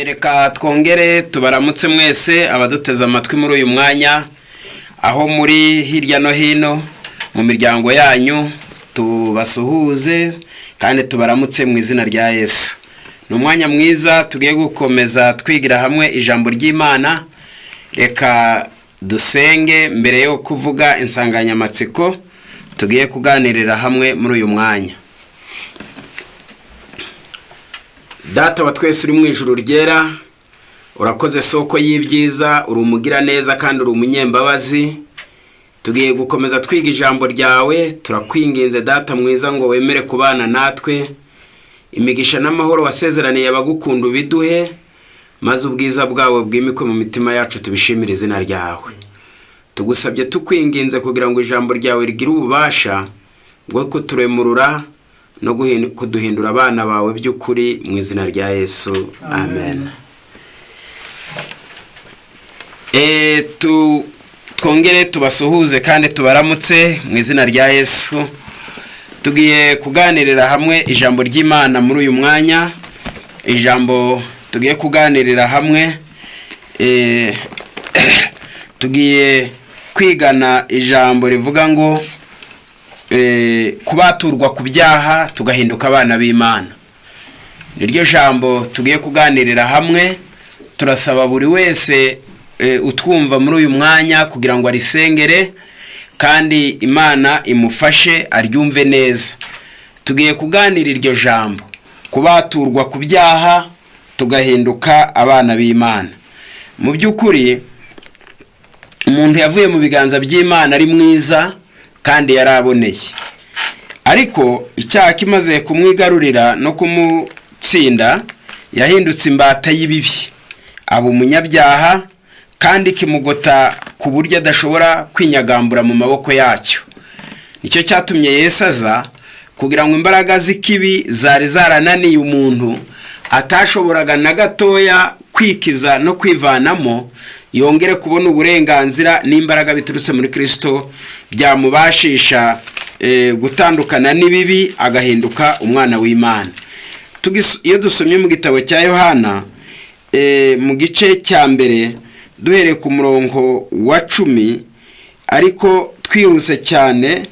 Reka twongere tubaramutse mwese abaduteze amatwi muri uyu mwanya, aho muri hirya no hino mu miryango yanyu, tubasuhuze kandi tubaramutse mu izina rya Yesu. Ni umwanya mwiza tugiye gukomeza twigira hamwe ijambo ry'Imana. Reka dusenge mbere yo kuvuga insanganyamatsiko tugiye kuganirira hamwe muri uyu mwanya. Data wa twese uri mu ijuru ryera, urakoze soko y'ibyiza, uri umugiraneza kandi uri umunyembabazi. Tugiye gukomeza twiga ijambo ryawe. Turakwinginze Data mwiza ngo wemere kubana natwe. Imigisha n'amahoro wasezeraniye abagukunda ubiduhe, maze ubwiza bwawe bwimikwe mu mitima yacu, tubishimire izina ryawe. Tugusabye tukwinginze kugira ngo ijambo ryawe rigire ububasha bwo kuturemurura no kuduhindura abana bawe by'ukuri, mu izina rya Yesu, amen. Twongere tubasuhuze kandi tubaramutse mu izina rya Yesu. Tugiye kuganirira hamwe ijambo ry'Imana muri uyu mwanya. Ijambo tugiye kuganirira hamwe, tugiye kwigana ijambo rivuga ngo kubaturwa ku byaha tugahinduka abana b'Imana. Niryo jambo tugiye kuganirira hamwe. Turasaba buri wese utwumva muri uyu mwanya kugira ngo arisengere kandi Imana imufashe aryumve neza. Tugiye kuganira iryo jambo, kubaturwa ku byaha tugahinduka abana b'Imana. Mu by'ukuri umuntu yavuye mu biganza by'Imana ari mwiza kandi yaraboneye, ariko icyaha kimaze kumwigarurira no kumutsinda, yahindutse imbata y'ibibi, aba umunyabyaha, kandi kimugota ku buryo adashobora kwinyagambura mu maboko yacyo. Nicyo cyatumye Yesu aza kugira ngo imbaraga z'ikibi zari zarananiye umuntu, atashoboraga na gatoya kwikiza no kwivanamo, yongere kubona uburenganzira n'imbaraga biturutse muri Kirisito byamubashisha gutandukana n'ibibi, agahinduka umwana w'Imana. Iyo dusomye mu gitabo cya Yohana, mu gice cya mbere, duhereye ku murongo wa 10, ariko twihuse cyane,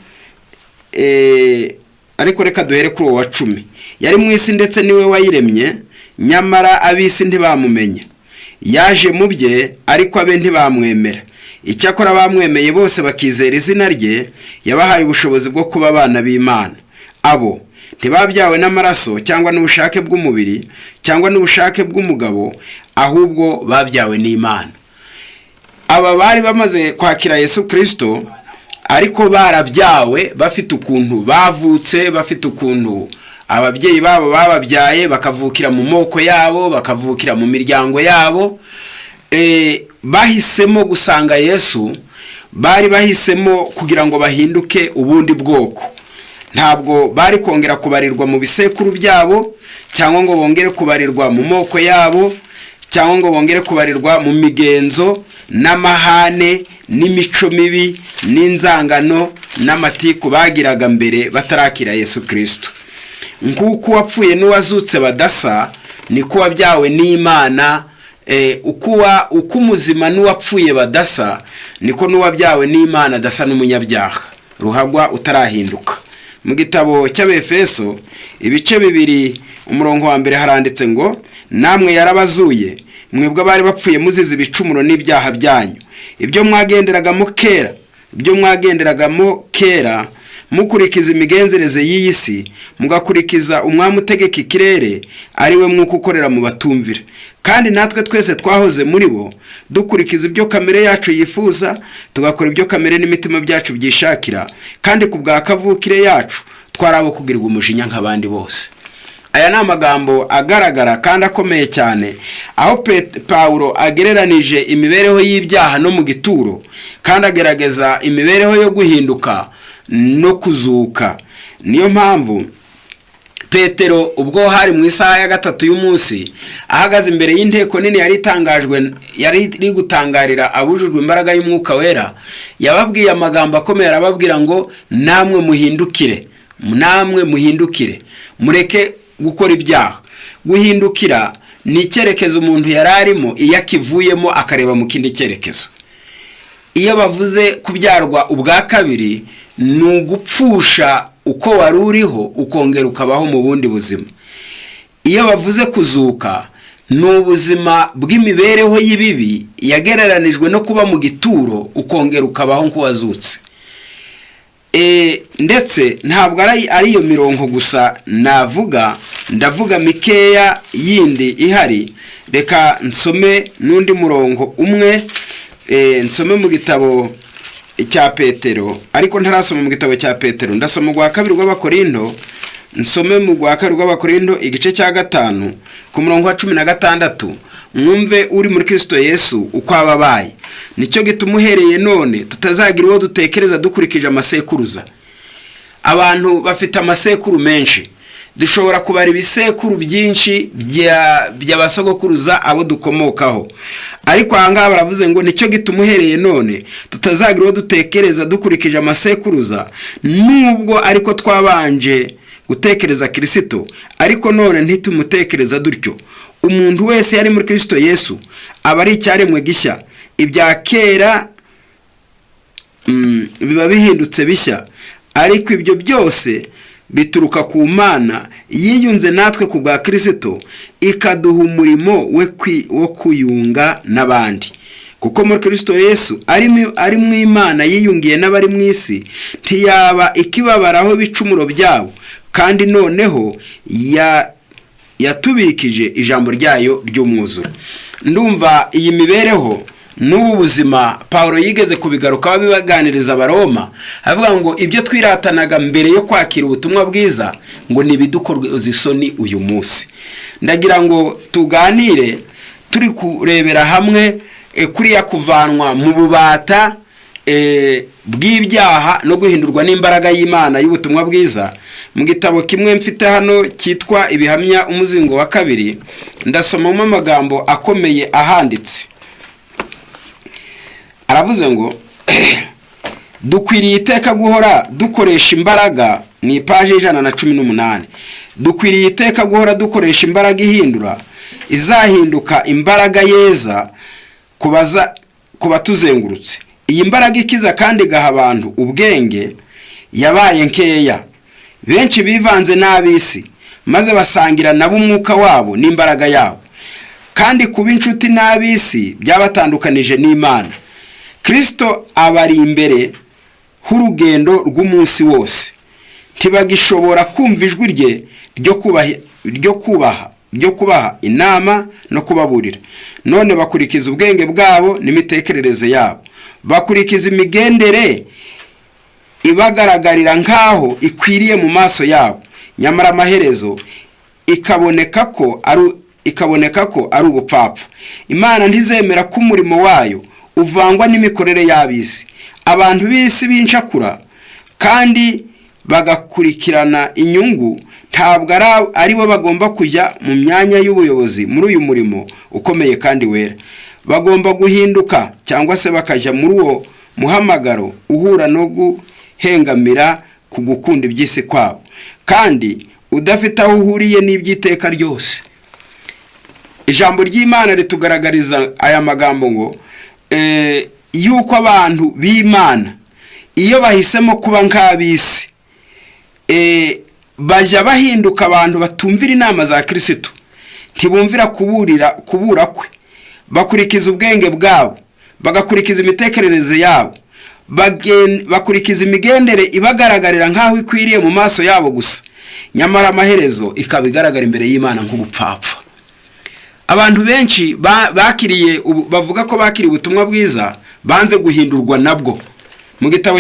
ariko reka duhere kuri uwo wa 10. Yari mu isi ndetse niwe wayiremye, nyamara ab'isi ntibamumenya. Yaje mu bye, ariko abe ntibamwemera. Icyakora bamwemeye bose bakizera izina rye, yabahaye ubushobozi bwo kuba abana b'Imana. Abo ntibabyawe n'amaraso cyangwa n'ubushake bw'umubiri cyangwa n'ubushake bw'umugabo, ahubwo babyawe n'Imana. Aba bari bamaze kwakira Yesu Kirisito, ariko barabyawe bafite ukuntu bavutse, bafite ukuntu ababyeyi babo bababyaye, bakavukira mu moko yabo, bakavukira mu miryango yabo. Bahisemo gusanga Yesu, bari bahisemo kugira ngo bahinduke ubundi bwoko. Ntabwo bari kongera kubarirwa mu bisekuru byabo, cyangwa ngo bongere kubarirwa mu moko yabo, cyangwa ngo bongere kubarirwa mu migenzo n'amahane n'imico mibi n'inzangano n'amatiku bagiraga mbere batarakira Yesu Kirisito. Nk'uko uwapfuye n'uwazutse badasa, niko uwabyawe n'Imana, uko umuzima n'uwapfuye badasa, niko n'uwabyawe n'Imana adasa n'umunyabyaha ruhagwa utarahinduka. Mu gitabo cy'Abefeso, ibice 2, umurongo wa 1, haranditse ngo: "Namwe yarabazuye, mwebwe abari bapfuye muzize ibicumuro n'ibyaha byanyu, ibyo mwagenderagamo kera mukurikiza imigenzereze y'iyi si, mugakurikiza umwami utegeka ikirere, ari we mwuka ukorera mu batumvira. Kandi natwe twese twahoze muri bo, dukurikiza ibyo kamere yacu yifuza, tugakora ibyo kamere n'imitima byacu byishakira, kandi ku bwa kavukire yacu twari abo kugirirwa umujinya nk'abandi bose." Aya ni amagambo agaragara kandi akomeye cyane, aho Pawulo agereranije imibereho y'ibyaha no mu gituro, kandi agerageza imibereho yo guhinduka no kuzuka. Niyo mpamvu Petero, ubwo hari mu isaha ya 3 y'umunsi, ahagaze imbere y'inteko nini yari itangajwe, yari iri gutangarira abujujwe imbaraga y'Umwuka Wera, yababwiye amagambo akomeye. Arababwira ngo: "Namwe muhindukire, namwe muhindukire, mureke gukora ibyaha." Guhindukira ni Ni icyerekezo umuntu yari arimo, iyo akivuyemo akareba mu kindi cyerekezo. Iyo bavuze kubyarwa ubwa kabiri, ni ugupfusha uko wari uriho, ukongera ukabaho mu bundi buzima. Iyo bavuze kuzuka, ni ubuzima bw'imibereho y'ibibi yagereranijwe no kuba mu gituro, ukongera ukabaho nk'uwazutse. Ndetse ntabwo ari iyo mirongo gusa navuga, ndavuga mikeya yindi ihari. Reka nsome n'undi murongo umwe, nsome mu gitabo cya Petero. Ariko ntarasoma mu gitabo cya Petero, ndasoma rwa kabiri rw'Abakorindo. Nsome mu rwa kabiri rw'Abakorindo, igice cya 5, ku murongo wa 16, mwumve uri muri Kirisito Yesu uko aba abaye. "Nicyo gituma uhereye none tutazagira uwo dutekereza dukurikije amasekuruza." Abantu bafite amasekuru menshi, dushobora kubara ibisekuru byinshi by'abasogokuruza, abo dukomokaho. Ariko aha ngaha baravuze ngo: "Nicyo gituma uhereye none tutazagira uwo dutekereza dukurikije amasekuruza. Nubwo ariko twabanje gutekereza Kirisito, ariko none ntitumutekereza dutyo. Umuntu wese yari muri Kirisito Yesu aba ari icyaremwe gishya, ibya kera biba bihindutse bishya. Ariko ibyo byose bituruka ku Mana yiyunze natwe ku bwa Kirisito, ikaduha umurimo we wo kuyunga n'abandi. Kuko muri Kirisito Yesu ari mu Imana yiyungiye n'abari mu isi, ntiyaba ikibabaraho ibicumuro byabo, kandi noneho yatubikije ijambo ryayo ry'umwuzuro." Ndumva iyi mibereho n'ubu buzima Paul yigeze kubigarukaho bibaganiriza Abaroma, avuga ngo ibyo twiratanaga mbere yo kwakira ubutumwa bwiza ngo ni ibidukorwa isoni uyu munsi. Ndagira ngo tuganire turi kurebera hamwe kuriya kuvanwa mu bubata bw'ibyaha no guhindurwa n'imbaraga y'Imana y'ubutumwa bwiza. Mu gitabo kimwe mfite hano cyitwa Ibihamya, umuzingo wa kabiri, ndasomamo amagambo akomeye ahanditse. Aravuze ngo: "Dukwiriye iteka guhora dukoresha imbaraga." Ni ipaji 118. "Dukwiriye iteka guhora dukoresha imbaraga ihindura, izahinduka imbaraga yeza ku batuzengurutse. Iyi mbaraga ikiza kandi igaha abantu ubwenge yabaye nkeya. Benshi bivanze n'ab'isi, maze basangira nabo umwuka wabo n'imbaraga yabo, kandi kuba inshuti n'ab'isi byabatandukanije n'Imana. Kirisito abari imbere h'urugendo rw'umunsi wose. Ntibagishobora kumva ijwi rye ryo kubaha inama no kubaburira. None bakurikiza ubwenge bwabo n'imitekerereze yabo, bakurikiza imigendere ibagaragarira nk'aho ikwiriye mu maso yabo, nyamara amaherezo ikaboneka ko ari ubupfapfa. Imana ntizemera ko umurimo wayo uvangwa n'imikorere y'ab'isi. Abantu b'isi b'incakura kandi bagakurikirana inyungu ntabwo ari bo bagomba kujya mu myanya y'ubuyobozi muri uyu murimo ukomeye kandi wera. Bagomba guhinduka cyangwa se bakajya muri uwo muhamagaro uhura no guhengamira ku gukunda iby'isi kwabo, kandi udafite aho uhuriye n'iby'iteka ryose." Ijambo ry'Imana ritugaragariza aya magambo ngo yuko abantu b'Imana iyo bahisemo kuba nk'ab'isi, bajya bahinduka abantu batumvira inama za Kirisitu, ntibumvira kuburira kubura kwe. Bakurikiza ubwenge bwabo, bagakurikiza imitekerereze yabo, bakurikiza imigendere ibagaragarira nk'aho ikwiriye mu maso yabo gusa, nyamara amaherezo ikaba igaragara imbere y'Imana nk'ubupfapfa. Abantu benshi bakiriye, bavuga ko bakiriye ubutumwa bwiza, banze guhindurwa nabwo. Mu gitabo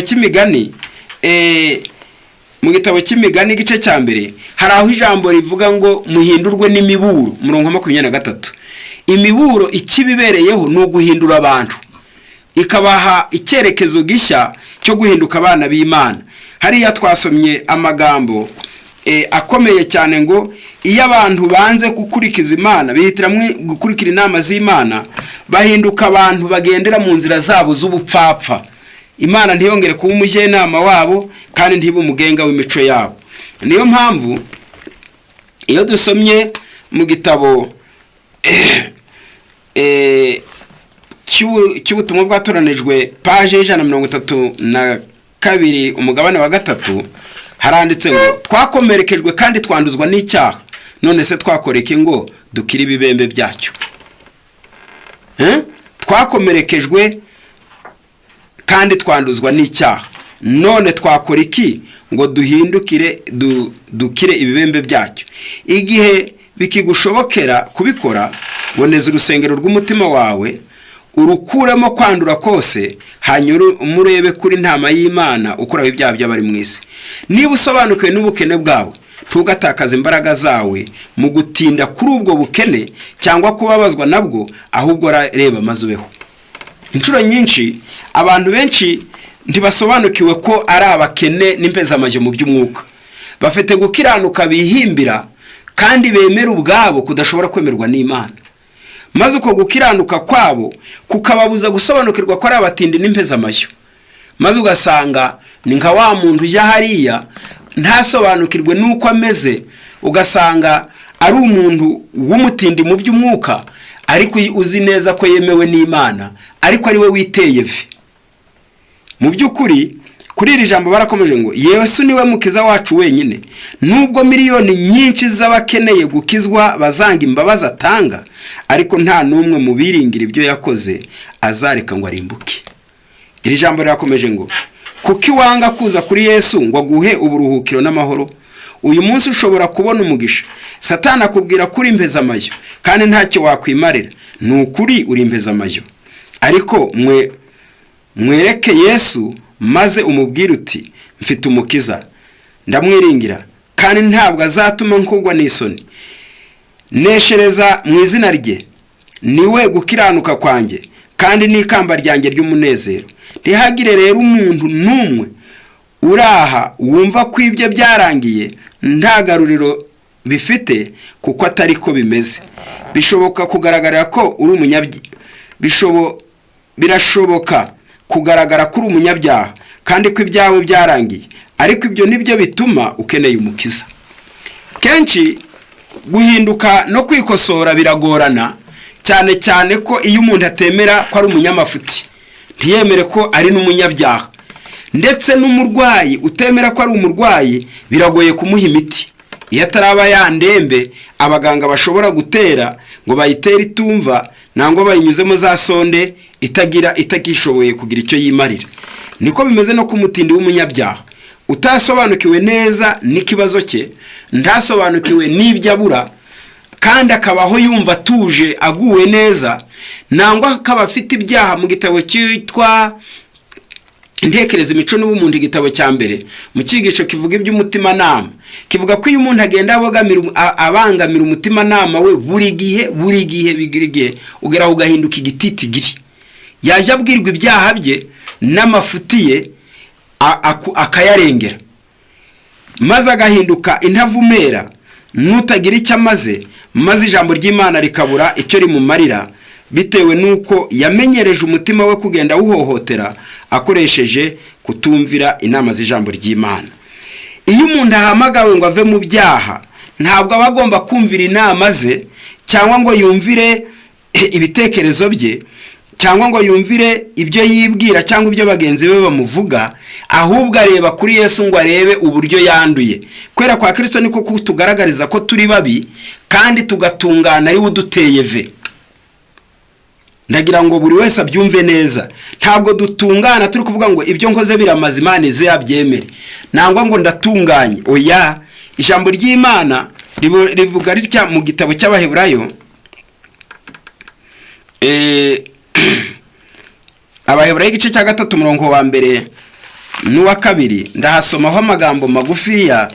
cy'Imigani, igice cya 1, hari aho ijambo rivuga ngo: "Muhindurwe n'imiburo." Umurongo wa 23. Imiburo ikibibereyeho ni uguhindura abantu, ikabaha icyerekezo gishya cyo guhinduka abana b'Imana. Hariya twasomye amagambo akomeye cyane ngo iyo abantu banze gukurikiza Imana, bihitiramo gukurikira inama z'Imana, bahinduka abantu bagendera mu nzira zabo z'ubupfapfa. Imana ntiyongere kuba umujyanama wabo, kandi ntibe umugenga w'imico yabo. Niyo mpamvu iyo dusomye mu gitabo cy'ubutumwa bwatoranijwe, paje 132, umugabane wa gatatu, haranditse ngo: "Twakomerekejwe kandi twanduzwa n'icyaha. None se twakora iki ngo dukire ibibembe byacyo?" Eh? Twakomerekejwe kandi twanduzwa n'icyaha, none twakora iki ngo duhindukire dukire ibibembe byacyo? Igihe bikigushobokera kubikora, boneza urusengero rw'umutima wawe, urukuremo kwandura kose, hanyuma umurebe kuri ntama y'Imana ukuraho ibyaha by'abari mu isi. Niba usobanukiwe n'ubukene bwawe, ntugatakaze imbaraga zawe mu gutinda kuri ubwo bukene cyangwa kubabazwa nabwo, ahubwo reba maze ubeho. Inshuro nyinshi abantu benshi ntibasobanukiwe ko ari abakene n'impezamajyo mu by'umwuka. Bafite gukiranuka bihimbira kandi bemera ubwabo kudashobora kwemerwa n'Imana, maze uko gukiranuka kwabo kukababuza gusobanukirwa ko ari abatindi n'impezamashyo. Maze ugasanga ni nka wa muntu ujya hariya ntasobanukirwe n'uko ameze, ugasanga ari umuntu w'umutindi mu by'umwuka, ariko uzi neza ko yemewe n'Imana, ariko ari we witeye vi. Mu by'ukuri, kuri iri jambo barakomeje ngo: "Yesu niwe mukiza wacu wenyine. Nubwo miliyoni nyinshi z'abakeneye gukizwa bazanga imbabazi atanga, ariko nta n'umwe mu biringira ibyo yakoze azareka ngo arimbuke." Iri jambo rirakomeje ngo: "Kuko iwanga kuza kuri Yesu ngo aguhe uburuhukiro n'amahoro? Uyu munsi ushobora kubona umugisha. Satani akubwira ko uri impezamajyo kandi ntacyo wakwimarira. Ni ukuri, uri impezamajyo, ariko mwe mwereke Yesu maze umubwire uti: 'Mfite umukiza, ndamwiringira, kandi ntabwo azatuma nkugwa n'isoni. Neshereza mu izina rye. Niwe gukiranuka kwanjye kandi n'ikamba ryanjye ry'umunezero.' Ntihagire rero umuntu n'umwe uraha wumva ko ibye byarangiye, nta garuriro bifite, kuko atari ko bimeze. Bishoboka kugaragara ko uri umunyabyaha, birashoboka kugaragara ko uri umunyabyaha kandi ko ibyawe byarangiye, ariko ibyo nibyo bituma ukeneye umukiza." Kenshi guhinduka no kwikosora biragorana, cyane cyane ko iyo umuntu atemera ko ari umunyamafuti, ntiyemere ko ari n'umunyabyaha. Ndetse n'umurwayi utemera ko ari umurwayi biragoye kumuha imiti iyo ataraba ya ndembe abaganga bashobora gutera ngo bayitere itumva, nangwa bayinyuzemo za sonde itagira, itagishoboye kugira icyo yimarira. Niko bimeze no ku mutindi w'umunyabyaha utasobanukiwe neza n'ikibazo cye, ntasobanukiwe n'ibyo abura, kandi akabaho yumva atuje, aguwe neza, nangwa akaba afite ibyaha. Mu gitabo cyitwa Intekerezo, Imico n'Ubumuntu, igitabo cya mbere, mu cyigisho kivuga iby'umutimanama, kivuga ko iyo umuntu agenda abangamira umutimanama we buri gihe, buri gihe, bigira igihe ugeraho ugahinduka igititigiri. Yajya abwirwa ibyaha bye n'amafuti ye, akayarengera, maze agahinduka intavumera n'utagira icyo amaze, maze ijambo ry'Imana rikabura icyo rimumarira, bitewe n'uko yamenyereje umutima we kugenda awuhohotera akoresheje kutumvira inama z'ijambo ry'Imana. Iyo umuntu ahamagawe ngo ave mu byaha, ntabwo aba agomba kumvira inama ze, cyangwa ngo yumvire ibitekerezo bye, cyangwa ngo yumvire ibyo yibwira cyangwa ibyo bagenzi be bamuvuga, ahubwo areba kuri Yesu ngo arebe uburyo yanduye. Kwera kwa Kirisito niko kutugaragariza ko turi babi, kandi tugatungana ari we uduteye ve. Ndagira ngo buri wese abyumve neza. Ntabwo dutungana turi kuvuga ngo ibyo nkoze biramaze, Imana ize yabyemere, nangwa ngo ndatunganye. Oya, ijambo ry'Imana rivuga ritya mu gitabo cy'Abaheburayo, Abaheburayo igice cya 3, umurongo wa mbere n'uwa kabiri. Ndahasomaho amagambo magufiya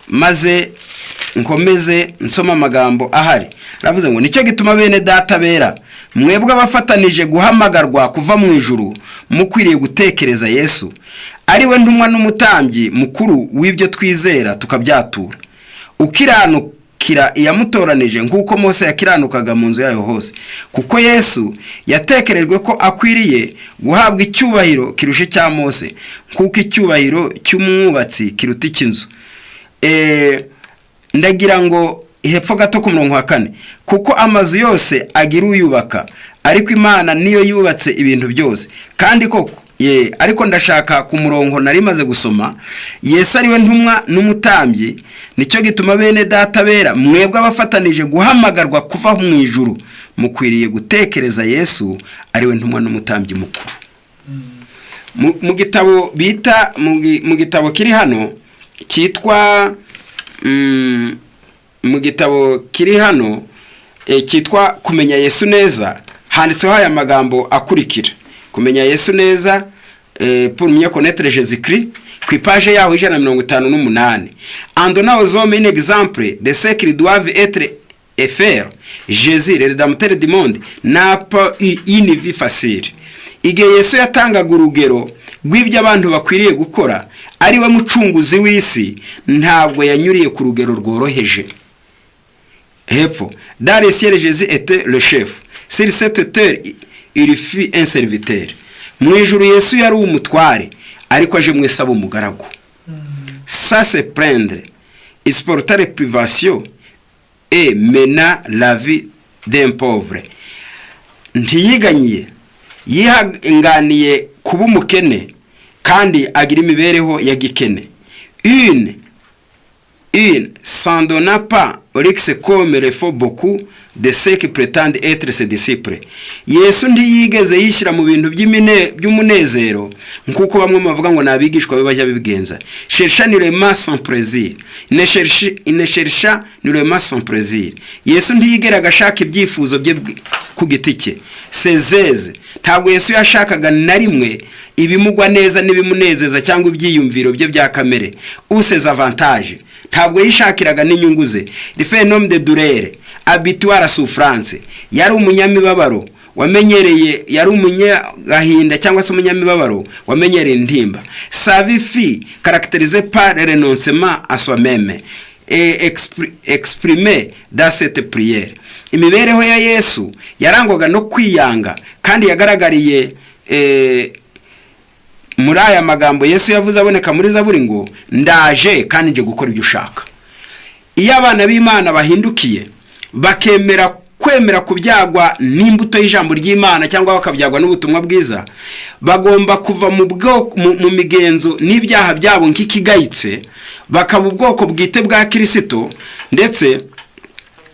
maze nkomeze nsoma amagambo ahari. Aravuze ngo: "Nicyo gituma, bene Data bera, mwebwe abafatanije guhamagarwa kuva mu ijuru, mukwiriye gutekereza Yesu, ari we ntumwa n'umutambyi mukuru w'ibyo twizera tukabyatura, ukiranukira iyamutoranije nk'uko Mose yakiranukaga mu nzu yayo hose. Kuko Yesu yatekerejwe ko akwiriye guhabwa icyubahiro kirusha icya Mose, nk'uko icyubahiro cy'umwubatsi kiruta icy'inzu." Ndagira ngo Hepfo gato ku murongo wa 4, kuko amazu yose agira uyubaka, ariko Imana niyo yubatse ibintu byose. Kandi koko ye, ariko ndashaka ku murongo nari maze gusoma, Yesu ariwe ntumwa n'umutambyi. Nicyo gituma, bene Data bera, mwebwe abafatanije guhamagarwa kuva mu ijuru, mukwiriye gutekereza Yesu ariwe ntumwa n'umutambyi mukuru. Mu gitabo bita, mu gitabo kiri hano cyitwa, mu gitabo kiri hano cyitwa "Kumenya Yesu Neza", handitseho aya magambo akurikira: "Kumenya Yesu Neza", "Pour mieux connaître Jésus-Christ", ku ipaje yaho 158: "En donnant aux hommes un exemple de ce qu'ils doivent être et faire, Jésus, le rédempteur du monde, n'a pas eu une vie facile." Igihe Yesu yatangaga urugero rw'ibyo abantu bakwiriye gukora, ari we mucunguzi w'isi, ntabwo yanyuriye ku rugero rworoheje. Hepfo: "Dans le ciel, Jésus était le chef. Sur cette terre, il fut un serviteur." Mu ijuru Yesu yari umutware, ariko aje mu isi aba umugaragu. Sans se plaindre, il supporta les privations et mena la vie d'un pauvre. Ntiyiganyiye, yihanganiye kuba umukene kandi agira imibereho ya gikene. Il ne s'adonna pas au luxe comme le font beaucoup de ceux qui prétendent être ses disciples. Yesu ntiyigeze yishyira mu bintu by'umunezero nk'uko bamwe bavuga ngo ni abigishwa be bajya bigenza. Chercha nullement son plaisir, il ne chercha nullement son plaisir. Yesu ntiyigeraga ashaka ibyifuzo bye ku giti cye. Ses aises, ntabwo Yesu yashakaga na rimwe ibimugwa neza n'ibimunezeza cyangwa ibyiyumviro bye bya kamere. Ou ses avantages, ntabwo yishakiraga n'inyungu ze. Il fut un homme de douleur, habitué à la souffrance. Yari umunyamibabaro wamenyereye, yari umunyagahinda cyangwa se umunyamibabaro wamenyereye intimba. Sa vie fut caractérisée par le renoncement à soi-même et exprimé dans cette prière. Imibereho ya Yesu yarangwaga no kwiyanga kandi yagaragariye muri aya magambo Yesu yavuze aboneka muri Zaburi ngo: "Ndaje kandi nje gukora ibyo ushaka." Iyo abana b'Imana bahindukiye, bakemera kwemera kubyagwa n'imbuto y'ijambo ry'Imana cyangwa bakabyagwa n'ubutumwa bwiza, bagomba kuva mu bwoko, mu migenzo n'ibyaha byabo nk'ikigayitse, bakaba ubwoko bwite bwa Kirisito. Ndetse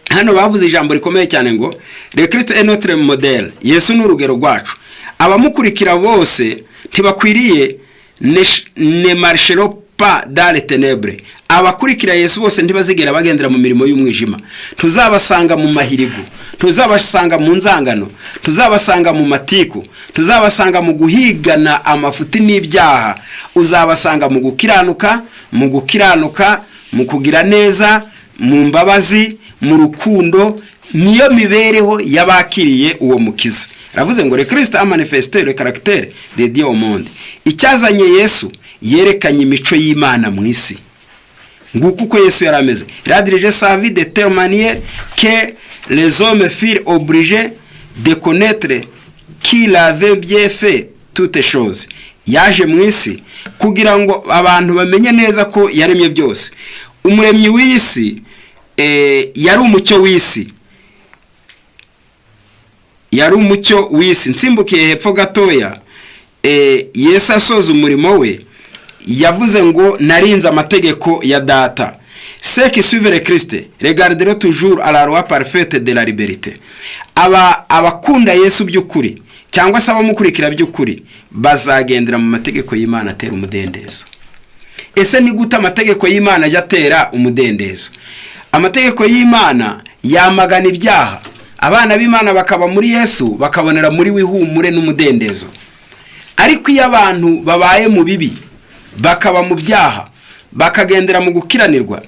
hano bavuze ijambo rikomeye cyane ngo: "Le Christ est notre modèle." Yesu ni urugero rwacu. Abamukurikira bose ntibakwiriye, ne marcheront pas dans les ténèbres. Abakurikira Yesu bose ntibazigera bagendera mu mirimo y'umwijima. Tuzabasanga mu mahirigo, tuzabasanga mu nzangano, tuzabasanga mu matiku, tuzabasanga mu guhigana amafuti n'ibyaha. Uzabasanga mu gukiranuka, mu gukiranuka, mu kugira neza, mu mbabazi, mu rukundo. Niyo mibereho y'abakiriye uwo mukiza. Aravuze ngo: "Le Christ a manifesté le caractère de Dieu au monde." Icyazanye Yesu, yerekanye imico y'Imana mu isi. Nguko uko Yesu yari ameze. Il a dirigé sa vie de telle manière que les hommes furent obligés de connaître qu'il avait bien fait toutes choses. Yaje mu isi kugira ngo abantu bamenye neza ko yaremye byose. Umuremyi w'iyi si yari umucyo w'isi, yari umucyo w'isi. Nsimbukiye hepfo gatoya, Yesu asoza umurimo we yavuze ngo: "Narinze amategeko ya Data." Ceux qui suivent le Christ regarderont toujours à la loi parfaite de la liberté. Aba abakunda Yesu by'ukuri cyangwa se abamukurikira by'ukuri bazagendera mu mategeko y'Imana atera umudendezo. Ese ni gute amategeko y'Imana ajya atera umudendezo? Amategeko y'Imana yamagana ibyaha, abana b'Imana bakaba muri Yesu, bakabonera muri we ihumure n'umudendezo. Ariko iyo abantu babaye mu bibi, bakaba mu byaha, bakagendera mu gukiranirwa,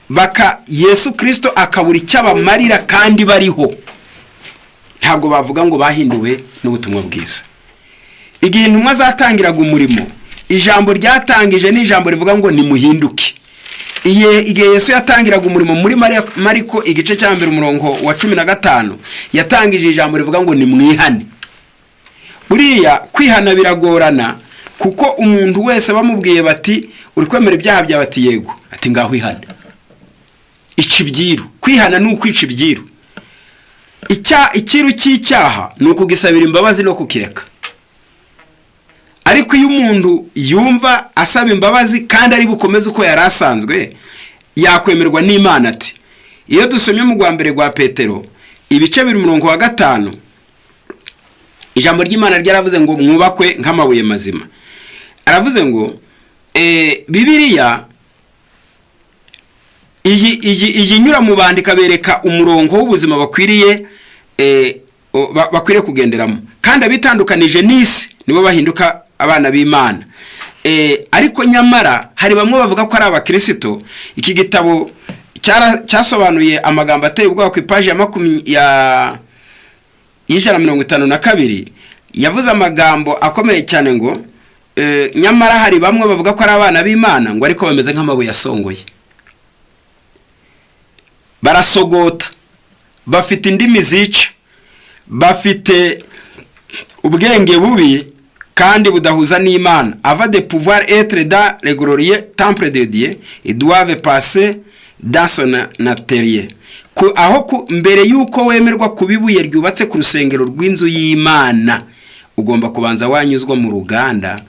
baka Yesu Kirisito akabura icyo abamarira kandi bariho, ntabwo bavuga ngo bahinduwe n'ubutumwa bwiza. Igihe intumwa zatangiraga umurimo, ijambo ryatangije ni ijambo rivuga ngo: "Nimuhinduke." Igihe Yesu yatangiraga umurimo muri Mariko igice cya 1 umurongo wa 15, yatangije ijambo rivuga ngo: "Nimwihane." Buriya kwihana biragorana, kuko umuntu wese bamubwiye bati: "Uri kwemera ibyaha byawe?" Ati: "Yego." Ati: "Ngaho ihane, ica ibyiru." Kwihana ni ukwica ibyiru. Icyiru cy'icyaha ni ukugisabira imbabazi no kukireka. Ariko iyo umuntu yumva asaba imbabazi kandi ari bukomeze uko yari asanzwe, yakwemerwa n'Imana ati? Iyo dusomye mu rwa mbere rwa Petero, ibice 2, umurongo wa 5, ijambo ry'Imana ryaravuze ngo mwubakwe nk'amabuye mazima. Aravuze ngo Bibiliya iyi inyura mu bandi ikabereka umurongo w'ubuzima bakwiriye kugenderamo, kandi abitandukanije n'isi nibo bahinduka abana b'Imana. Ariko nyamara hari bamwe bavuga ko ari abakirisito. Iki gitabo cyasobanuye amagambo ateye ubwoba ku ipaji ya 152. Yavuze amagambo akomeye cyane ngo nyamara hari bamwe bavuga ko ari abana b'Imana, ngo ariko bameze nk'amabuye asongoye, barasogota, bafite indimi zica, bafite ubwenge bubi kandi budahuza n'Imana. Avant de pouvoir être dans le glorieux temple de Dieu, ils doivent passer dans son atelier. Aho mbere y'uko wemerwa kuba ibuye ryubatse ku rusengero rw'inzu y'Imana, ugomba kubanza wanyuzwa mu ruganda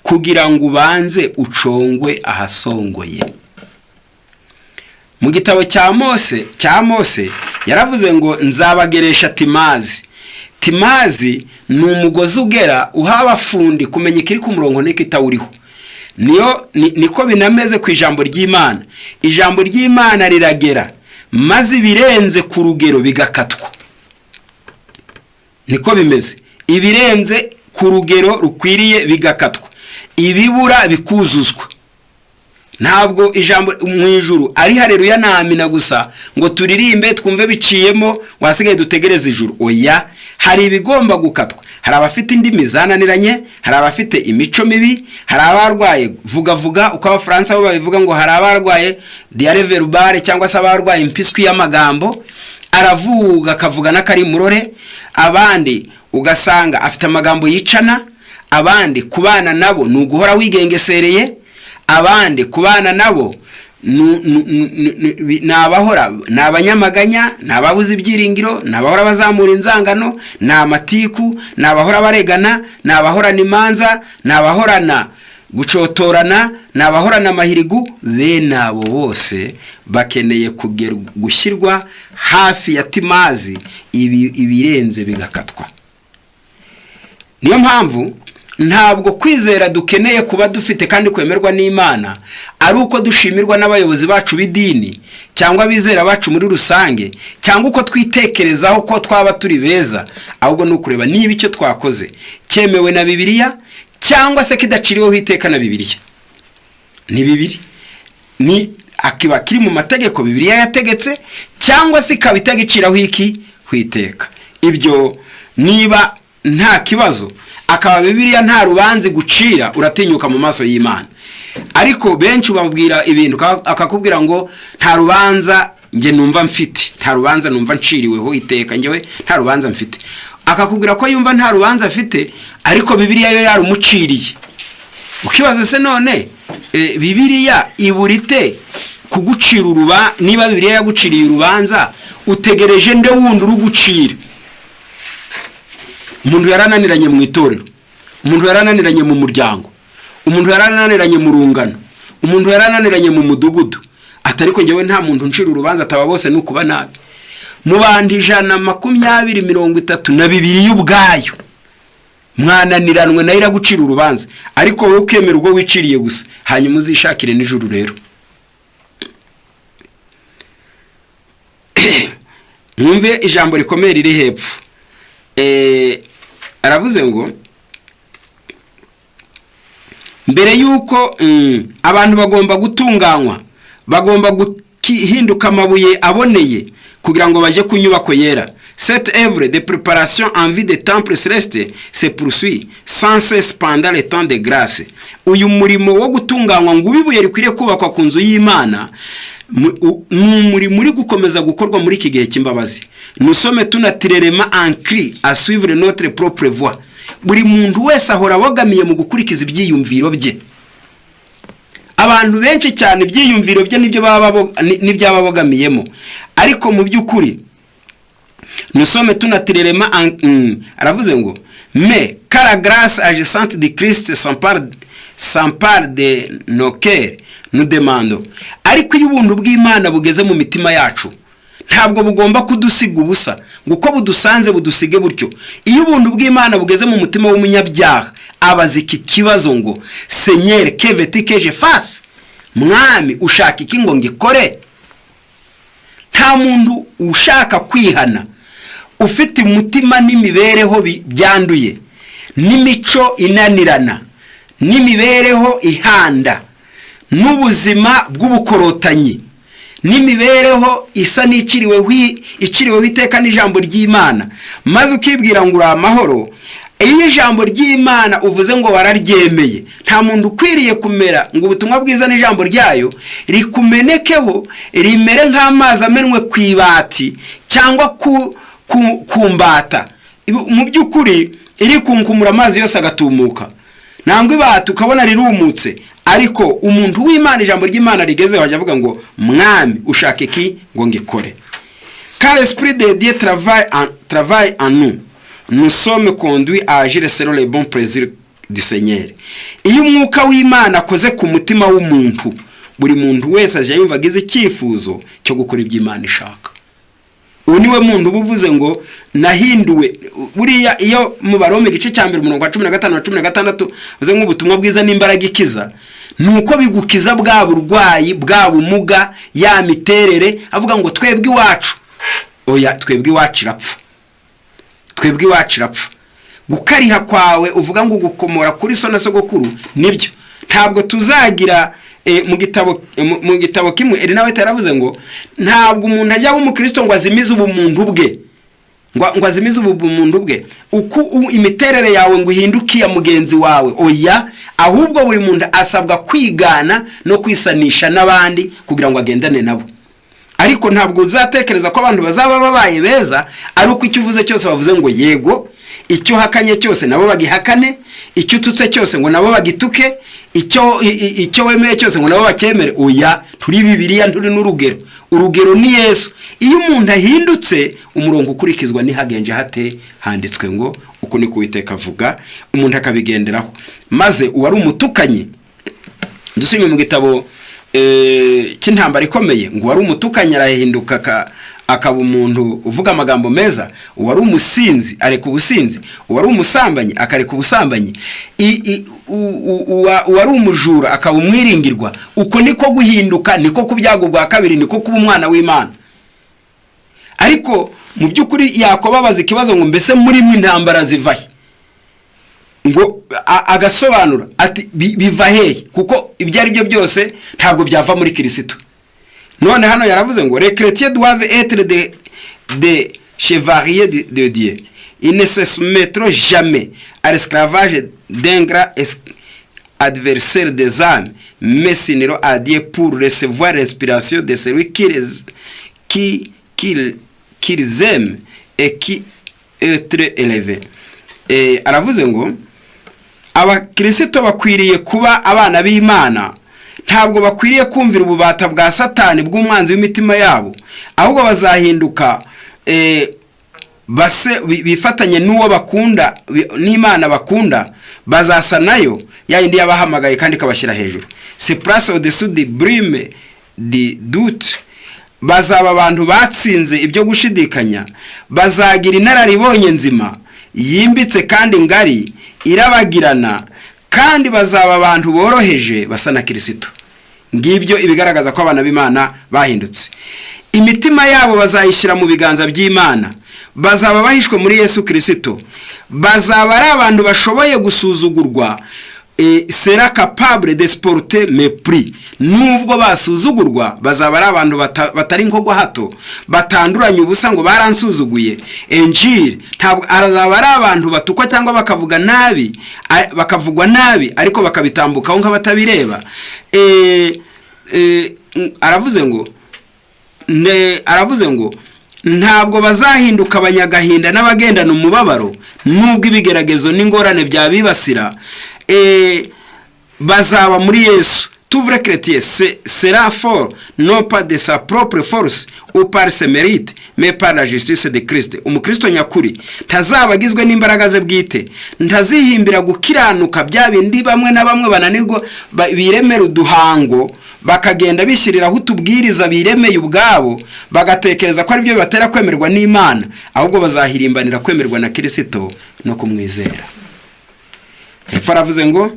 kugira ngo ubanze ucongwe ahasongoye. Mu gitabo cya Mose yaravuze ngo nzabageresha timazi. Timazi ni umugozi ugera uha abafundi kumenya ikiri ku murongo n'ikitawuriho. Niyo niko binameze ku ijambo ry'Imana. Ijambo ry'Imana riragera, maze ibirenze ku rugero bigakatwa. Niko bimeze, ibirenze ku rugero rukwiriye bigakatwa, ibibura bikuzuzwa. Ntabwo ijambo mu ijuru ari hareruya na amina gusa, ngo turirimbe twumve biciyemo, wasigaye dutegereze ijuru. Oya, hari ibigomba gukatwa. Hari abafite indimi zananiranye, hari abafite imico mibi, hari abarwaye vuga vuga, uko Abafaransa bo babivuga, ngo hari abarwaye diarrhée verbale cyangwa se abarwaye impiswi y'amagambo, aravuga akavuga n'akarimurore. Abandi ugasanga afite amagambo yicana. Abandi kubana nabo ni uguhora wigengesereye. Abandi kubana nabo ni abahora ni abanyamaganya, ni ababuze ibyiringiro, ni abahora bazamura inzangano, ni amatiku, ni abahora baregana, ni abahorana imanza, ni abahorana gucotorana, ni abahorana amahirigu. Bene abo bose bakeneye gushyirwa hafi ya timazi, ibirenze bigakatwa. Niyo mpamvu ntabwo kwizera dukeneye kuba dufite kandi kwemerwa n'Imana ari uko dushimirwa n'abayobozi bacu b'idini cyangwa abizera bacu muri rusange, cyangwa uko twitekerezaho ko twaba turi beza, ahubwo ni ukureba niba icyo twakoze cyemewe na Bibiliya cyangwa se kidaciriweho iteka na Bibiliya. Ni bibiri: ni akiba kiri mu mategeko Bibiliya yategetse, cyangwa se ikaba itagiciraho iki iteka. Ibyo niba nta kibazo, akaba Bibiliya nta rubanza gucira, uratinyuka mu maso y'Imana. Ariko benshi ubabwira ibintu, akakubwira ngo nta rubanza njye numva mfite, nta rubanza numva nciriweho iteka, njyewe nta rubanza mfite. Akakubwira ko yumva nta rubanza afite, ariko Bibiliya yo yarumuciriye. Ukibaza se none Bibiliya ibura ite kugucira uruba? Niba Bibiliya yaguciriye urubanza, utegereje nde wundi urugucira? Umuntu yarananiranye mu itorero, umuntu yarananiranye mu muryango, umuntu yarananiranye mu rungano, umuntu yarananiranye mu mudugudu, atari ko ngewe nta muntu uncira urubanza, ataba bose ni ukuba nabi. Mu bantu 120, 32 ubwayo mwananiranwe, nayo iragucira urubanza, ariko wowe ukemera ubwo wiciriye gusa, hanyuma uzishakire n'ijuru. Rero mwumve ijambo rikomeye riri hepfo. Aravuze ngo mbere y'uko abantu bagomba gutunganywa, bagomba guhinduka amabuye aboneye kugira ngo bajye ku nyubako yera. Cette œuvre de préparation en vue des temples célestes se poursuit sans cesse pendant le temps de grâce. Uyu murimo wo gutunganywa ngo ube ibuye rikwiriye kubakwa ku nzu y'Imana ni umurimo uri gukomeza gukorwa muri iki gihe cy'imbabazi. Nous sommes tout naturellement enclins à suivre notre propre voie. Buri muntu wese ahora abogamiye mu gukurikiza ibyiyumviro bye. Abantu benshi cyane ibyiyumviro bye nibyo baba nibyo aba abogamiyemo, ariko mu by'ukuri nous sommes tout naturellement aravuze ngo: "Mais quand la grâce agissante de Christ s'empare de nos cœurs, nous demandons." Ariko iyo ubuntu bw'Imana bugeze mu mitima yacu, ntabwo bugomba kudusiga ubusa, ngo uko budusanze budusige butyo. Iyo ubuntu bw'Imana bugeze mu mutima w'umunyabyaha, abaza iki kibazo ngo: "Seigneur, que veux-tu que je fasse?" Mwami, ushaka iki ngo ngikore? Nta muntu ushaka kwihana ufite umutima n'imibereho byanduye, n'imico inanirana, n'imibereho ihanda, n'ubuzima bw'ubukorotanyi, n'imibereho isa n'iciriweho iciriweho iteka n'ijambo ry'Imana, maze ukibwira ngo uri amahoro. Iyo ijambo ry'Imana uvuze ngo wararyemeye, nta muntu ukwiriye kumera ngo ubutumwa bwiza n'ijambo ryayo rikumenekeho, rimere nk'amazi amenwe ku ibati cyangwa ku mbata. Mu by'ukuri iri kunkumura amazi yose agatumuka, nangwa ibati ukabona rirumutse. Ariko umuntu w'Imana, ijambo ry'Imana rigezeho, ajya avuga ngo: "Mwami, ushaka iki ngo ngikore?" Car l'Esprit de Dieu travaille en nous, nous sommes conduits à agir selon le bon plaisir du Seigneur. Iyo Umwuka w'Imana akoze ku mutima w'umuntu, buri muntu wese ajya yumva agize icyifuzo cyo gukora ibyo Imana ishaka. Ubu niwe muntu uba uvuze ngo nahinduwe. Buriya iyo mu Baroma igice cya 1, umurongo wa 15 na 16, uvuze nk'ubutumwa bwiza n'imbaraga ikiza, ni uko bigukiza bwa burwayi, bwa bumuga, ya miterere avuga ngo twebwe iwacu. Oya, twebwe iwacu irapfa, twebwe iwacu irapfa. Gukariha kwawe uvuga ngo gukomora kuri so na sogokuru, nibyo. Ntabwo tuzagira mu gitabo kimwe Ellen White yaravuze ngo ntabwo umuntu ajya aba umukristo ngo azimize ubumuntu bwe, ngo azimize ubumuntu bwe, uko imiterere yawe ngo ihinduke iya mugenzi wawe. Oya, ahubwo buri muntu asabwa kwigana no kwisanisha n'abandi kugira ngo agendane nabo. Ariko ntabwo uzatekereza ko abantu bazaba babaye beza ari uko icyo uvuze cyose bavuze ngo yego, icyo uhakanye cyose nabo bagihakane, icyo ututse cyose ngo nabo bagituke, icyo wemeye cyose ngo nabo bacyemere. Oya, turi Bibiliya, nturi n'urugero. Urugero ni Yesu. Iyo umuntu ahindutse, umurongo ukurikizwa ntihagenje hate? Handitswe ngo uku ni Uwiteka avuga, umuntu akabigenderaho. Maze uwari umutukanyi, dusubire mu gitabo cy'Intambara Ikomeye, ngo uwari umutukanyi arahinduka akaba umuntu uvuga amagambo meza, uwari umusinzi areka ubusinzi, uwari umusambanyi akareka ubusambanyi, uwari umujura akaba umwiringirwa. Uko niko guhinduka, niko kubyago bwa kabiri, niko kuba umwana w'Imana. Ariko mu by'ukuri yakobabaza ikibazo ngo: "Mbese muri mwe intambara ziva he?" Ngo agasobanura ati: "Biva hehe?" Kuko ibyo ari byo byose ntabwo byava muri Kirisito. None hano yaravuze ngo: "Les chrétiens doivent être des chevaliers de Dieu. Ils ne se soumettront jamais à l'esclavage d'un grand adversaire des âmes, mais s'uniront à Dieu pour recevoir l'inspiration de celui qui les aime et qui est très élevé." Aravuze ngo abakirisito bakwiriye kuba abana b'Imana. Ntabwo bakwiriye kumvira ububata bwa Satani, bw'umwanzi w'imitima yabo, ahubwo bazahinduka base bifatanye n'uwo bakunda, n'Imana bakunda. Bazasa nayo, ya yindi yabahamagaye kandi ikabashyira hejuru, se place au-dessus de brume du doute. Bazaba abantu batsinze ibyo gushidikanya. Bazagira inararibonye nzima, yimbitse kandi ngari, irabagirana, kandi bazaba abantu boroheje basa na Kirisito. Ngibyo ibigaragaza ko abana b'Imana bahindutse. Imitima yabo bazayishyira mu biganza by'Imana. Bazaba bahishwe muri Yesu Kirisito. Bazaba ari abantu bashoboye gusuzugurwa, sera capable de supporter mépris. Nubwo basuzugurwa, bazaba ari abantu batari nkogwa hato, batanduranye ubusa ngo baransuzuguye, injure. Ntabwo arazaba ari abantu batukwa cyangwa bakavuga nabi, bakavugwa nabi, ariko bakabitambukaho nk'abatabireba. Aravuze ngo ntabwo bazahinduka abanyagahinda n'abagendana umubabaro, nubwo ibigeragezo n'ingorane byabibasira. Bazaba muri Yesu. Tout vrai chrétien sera fort, non pas de sa propre force ou par ses mérites, mais par la justice de Christ. Umukristo nyakuri ntazaba agizwe n'imbaraga ze bwite, ntazihimbira gukiranuka, bya bindi bamwe na bamwe bananirwa, biremera uduhango, bakagenda bishyiriraho utubwiriza biremeye ubwabo, bagatekereza ko aribyo bibatera kwemerwa n'Imana. Ahubwo bazahirimbanira kwemerwa na Kirisito no kumwizera. Hepfo aravuze ngo: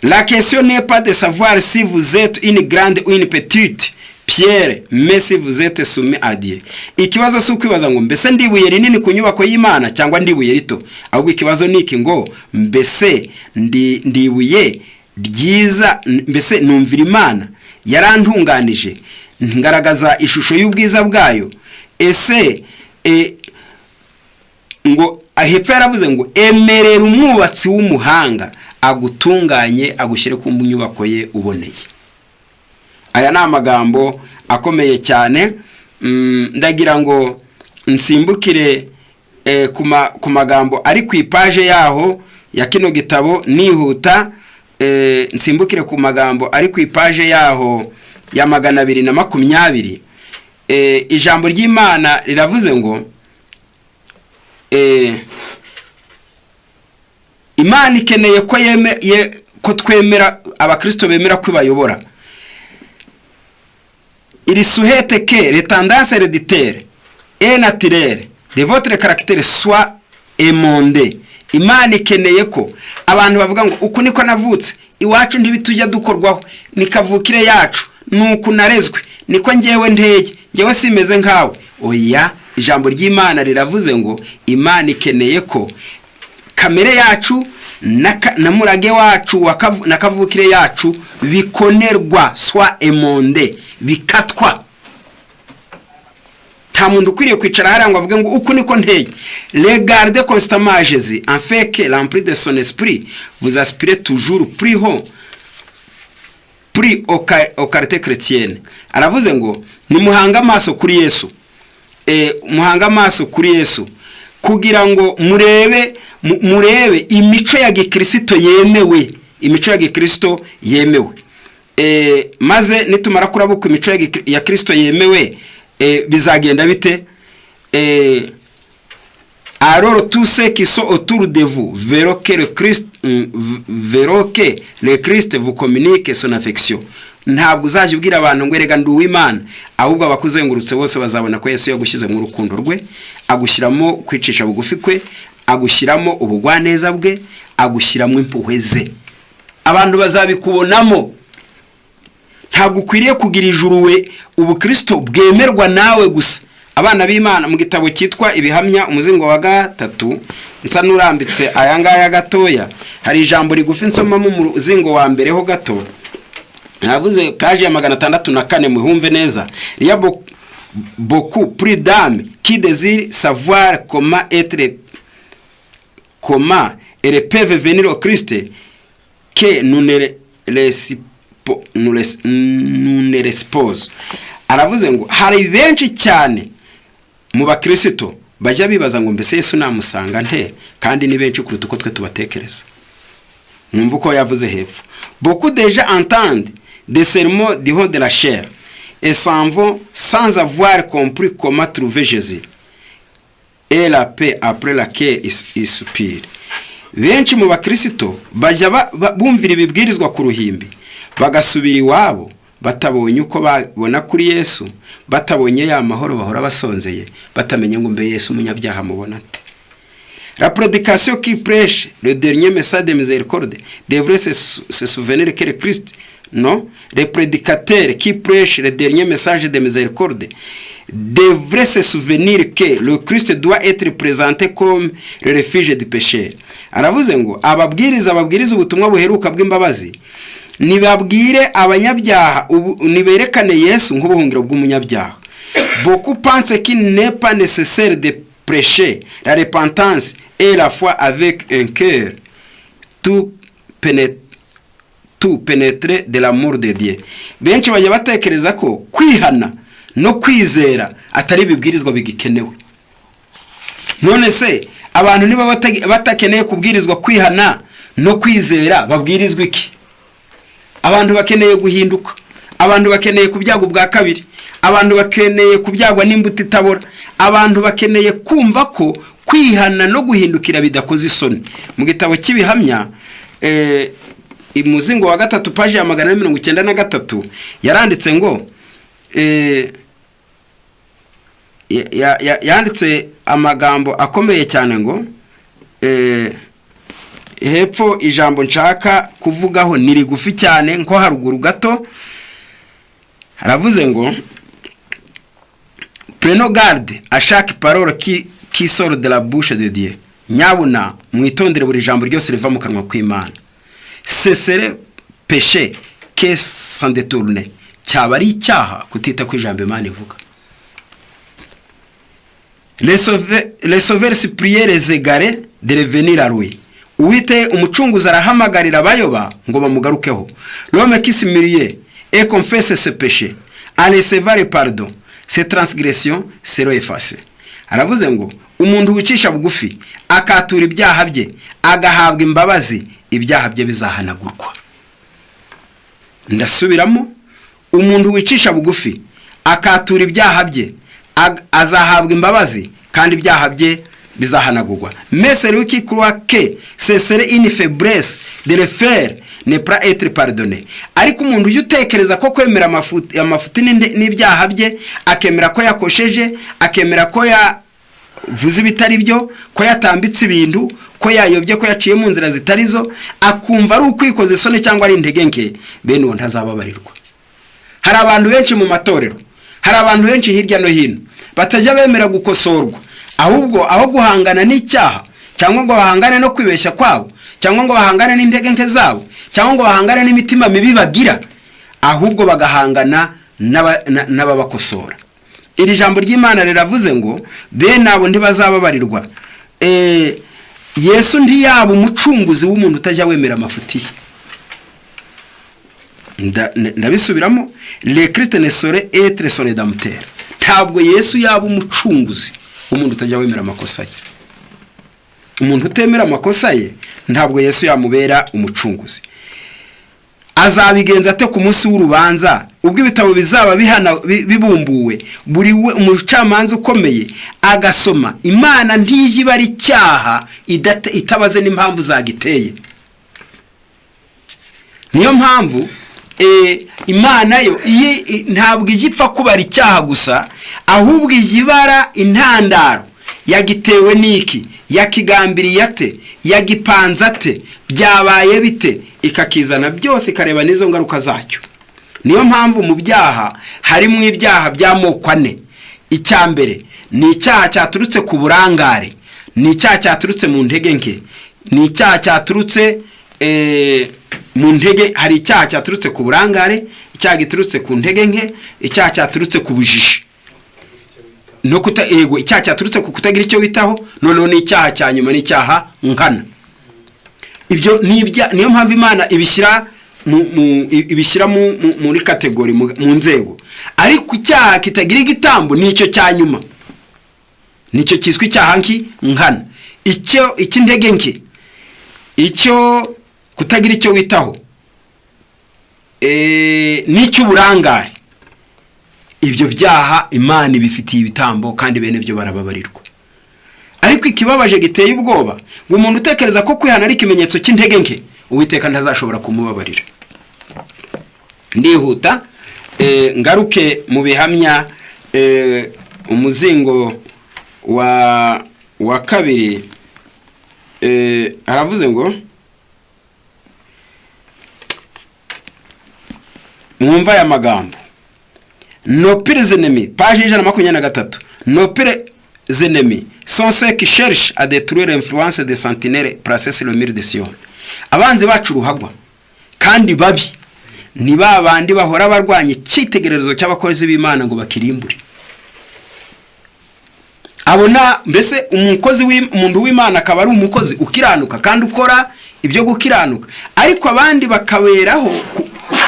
"La question n'est pas de savoir si vous êtes une grande ou une petite pierre, mais si vous êtes soumis à Dieu." Ikibazo si ukwibaza ngo mbese ndi ibuye rinini ku nyubako y'Imana cyangwa ndi ibuye rito, ahubwo ikibazo ni iki ngo: mbese ndi ibuye ryiza? Mbese numvira Imana? Yarantunganije, ngaragaza ishusho y'ubwiza bwayo. Ese ngo hepfo yaravuze ngo: "Emerera umwubatsi w'umuhanga agutunganye, agushyire ku nyubako ye uboneye." Aya ni amagambo akomeye cyane. Ndagira ngo nsimbukire ku magambo ari ku ipaje yaho ya kino gitabo nihuta. Nsimbukire ku magambo ari ku ipaje yaho ya 220. Ijambo ry'Imana riravuze ngo Imana ikeneye ko twemera, abakristo bemera ko ibayobora. Il souhaite que les tendances héréditaires et naturelles de votre caractère soient émondées. Imana ikeneye ko abantu bavuga ngo uku niko navutse, iwacu ntibitujya dukorwaho, ni kavukire yacu, ni uku narezwe, niko ngewe nteye, ngewe simeze nkawe. Oya, ijambo ry'Imana riravuze ngo Imana ikeneye ko kamere yacu na murage wacu na kavukire yacu bikonerwa, soit émondé, bikatwa. Nta muntu ukwiriye kwicara hariya ngo avuge ngo uku niko nteye. Regardez constamment à Jésus, afin que, rempli de son esprit, vous aspirez toujours plus haut, plus aux qualités chrétiennes. Aravuze ngo nimuhange amaso kuri Yesu, muhange amaso kuri Yesu kugira ngo murebe imico ya gikirisito yemewe, imico ya gikirisito yemewe. Maze nitumara kurabuka imico ya Kirisito yemewe, bizagenda bite? Alors tous ceux qui sont autour de vous verront que le Christ vous communique son affection. Ntabwo uzajya ubwira abantu ngo erega ndi uw'Imana, ahubwo abakuzengurutse bose bazabona ko Yesu yagushyize mu rukundo rwe, agushyiramo kwicisha bugufi kwe, agushyiramo ubugwaneza bwe, agushyiramo impuhwe ze. Abantu bazabikubonamo. Ntabwo ukwiriye kugira ijuru we ubukristo bwemerwa nawe gusa. Abana b'Imana, mu gitabo cyitwa Ibihamya, umuzingo wa gatatu, nsa n'urambitse aya ngaya gatoya, hari ijambo rigufi nsomamo mu muzingo wa mbere ho gato. Navuze paji ya 604, muhumve neza. Il y a beaucoup plus d'âmes qui désirent savoir comment elles peuvent venir au Christ que nous ne les suppose. Aravuze ngo hari benshi cyane mu bakirisito bajya bibaza ngo mbese Yesu namusanga nte? Kandi ni benshi kuruta uko twe tubatekereza. Mwumva uko yavuze hepfo: "Beaucoup déjà entendent des sermons du haut de la chaire et s'en vont sans avoir compris comment trouver Jésus et la paix après laquelle ils soupirent." Benshi mu bakirisito bajya bumvira ibibwirizwa ku ruhimbi, bagasubira iwabo batabonye uko babona kuri Yesu, batabonye ya mahoro bahora basonzeye, batamenye ngo mbe Yesu umunyabyaha mubona ate? La prédication qui prêche le dernier message de miséricorde devrait se souvenir que le Christ, non, les prédicateurs qui prêchent le dernier message de miséricorde devraient se souvenir que le Christ doit être présenté comme le refuge du pécheur. Aravuze ngo ababwiriza babwiriza ubutumwa buheruka bw'imbabazi nibabwire abanyabyaha niberekane Yesu nk'ubuhungiro bw'umunyabyaha. Beaucoup pensent qu'il n'est pas nécessaire de prêcher la repentance et la foi avec un cœur tout pénétré de l'amour de Dieu. Benshi bajya batekereza ko kwihana no kwizera atari ibibwirizwa bigikenewe. None se Abantu niba batakeneye kubwirizwa kwihana no kwizera, babwirizwa iki? Abantu bakeneye guhinduka, abantu bakeneye kubyagwa ubwa kabiri, abantu bakeneye kubyagwa n'imbuto itabora, abantu bakeneye kumva ko kwihana no guhindukira bidakoze isoni. Mu gitabo cy'Ibihamya, umuzingo wa gatatu, paji ya 493, yaranditse ngo yanditse amagambo akomeye cyane ngo hepfo ijambo nshaka kuvugaho ni rigufi cyane, nko haruguru gato haravuze ngo: "Prenons garde à chaque parole qui sort de la bouche de Dieu." Nyabuna mwitondere buri jambo ryose riva mu kanwa k'Imana. "Ce serait péché que s'en détourner." Cyaba ari icyaha kutita ku ijambo Imana ivuga. "Le sauveur supplie les égarés de revenir à lui." Uwite umucunguzi arahamagarira abayoba ngo bamugarukeho. "L'homme qui s'humilie et confesse ses péchés en recevant le pardon, ses transgressions seront effacées. Aravuze ngo umuntu wicisha bugufi, akatura ibyaha bye, agahabwa imbabazi, ibyaha bye bizahanagurwa. Ndasubiramo: umuntu wicisha bugufi, akatura ibyaha bye, azahabwa imbabazi kandi ibyaha bye bizahanagurwa. "Mais celui qui croit que ce serait une faiblesse de le faire ne pourra être pardonné." Ariko umuntu ujya utekereza ko kwemera amafuti n'ibyaha bye, akemera ko yakosheje, akemera ko yavuze ibitari byo, ko yatambitse ibintu, ko yayobye, ko yaciye mu nzira zitari zo, akumva ari ukwikoza isoni cyangwa ari intege nke, bene uwo ntazababarirwa. Hari abantu benshi mu matorero, hari abantu benshi hirya no hino batajya bemera gukosorwa, ahubwo aho guhangana n'icyaha, cyangwa ngo bahangane no kwibeshya kwabo, cyangwa ngo bahangane n'intege nke zabo, cyangwa ngo bahangane n'imitima mibi bagira, ahubwo bagahangana n'ababakosora. Iri jambo ry'Imana riravuze ngo bene abo ntibazababarirwa. Yesu ntiyaba umucunguzi w'umuntu utajya wemera amafuti ye. Ndabisubiramo: le Christ ne saurait être son rédempteur. Ntabwo Yesu yaba umucunguzi w'umuntu utajya wemera amakosa ye. Umuntu utemera amakosa ye, ntabwo Yesu yamubera umucunguzi. Azabigenza ate ku munsi w'urubanza, ubwo ibitabo bizaba bibumbuwe, buri we umucamanza ukomeye agasoma? Imana ntijya ibara icyaha itabaze n'impamvu zagiteye. Niyo mpamvu Imana yo ntabwo ijya ipfa kubara icyaha gusa, ahubwo ijya ibara intandaro yagitewe n'iki, yakigambiriye ate, yagipanze ate, byabaye bite, ikakizana byose, ikareba n'izo ngaruka zacyo. Niyo mpamvu mu byaha harimo ibyaha by'amoko ane. Icya mbere ni icyaha cyaturutse ku burangare, ni icyaha cyaturutse mu ntege nke, ni icyaha cyaturutse mu ntege. Hari icyaha cyaturutse ku burangare, icyaha giturutse ku ntege nke, icyaha cyaturutse ku bujiji no kuta ego, icyaha cyaturutse ku kutagira icyo witaho, noneho n'icyaha cya nyuma ni icyaha nkana. Ibyo ni niyo mpamvu Imana ibishyira muri catégorie, mu nzego. Ariko icyaha kitagira igitambo ni icyo cya nyuma, nicyo cyiswe icyaha nkana: icyo icy'intege nke, icyo kutagira icyo witaho, n'icy'uburangare. Ibyo byaha Imana ibifitiye ibitambo kandi bene byo barababarirwa. Ariko ikibabaje giteye ubwoba, ngo umuntu utekereza ko kwihana ari ikimenyetso cy'intege nke, Uwiteka ntazashobora kumubabarira. Ndihuta, ngaruke mu Bihamya, umuzingo wa kabiri, aravuze ngo mwumva aya magambo: "Nos pires ennemis", page 123, "Nos pires ennemis sont ceux qui cherchent à détruire l'influence des sentinelles placées sur le mur de Sion." Abanzi bacu ruhagwa kandi babi ni ba bandi bahora barwanya icyitegererezo cy'abakozi b'Imana ngo bakirimbure. Abona mbese umukozi, umuntu w'Imana akaba ari umukozi ukiranuka kandi ukora ibyo gukiranuka, ariko abandi bakaberaho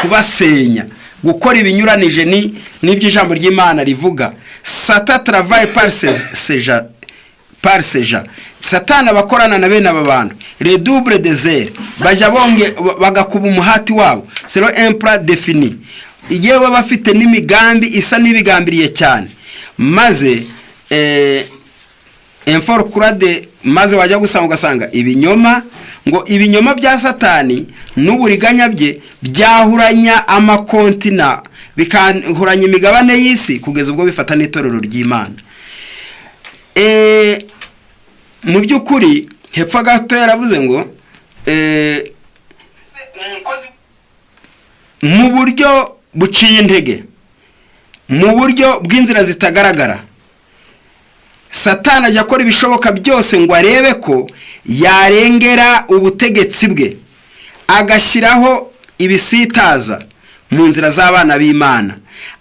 kubasenya, gukora ibinyuranije ni n'ibyo ijambo ry'Imana rivuga. "Satan travaille par ces gens." Satani abakorana na bene aba bantu redouble de zèle, bajya bonge bagakuba umuhati wabo, selon un plan défini, igihe baba bafite n'imigambi isa n'ibigambiriye cyane. Maze de maze wajya gusanga ugasanga ibinyoma, ngo ibinyoma bya Satani n'uburiganya bye byahuranya amakontina, bikahuranya imigabane y'isi, kugeza ubwo bifata n'itorero ry'Imana. Mu by'ukuri hepfo gato yaravuze ngo mu buryo buciye intege, mu buryo bw'inzira zitagaragara, Satani ajya akora ibishoboka byose ngo arebe ko yarengera ubutegetsi bwe, agashyiraho ibisitaza mu nzira z'abana b'Imana,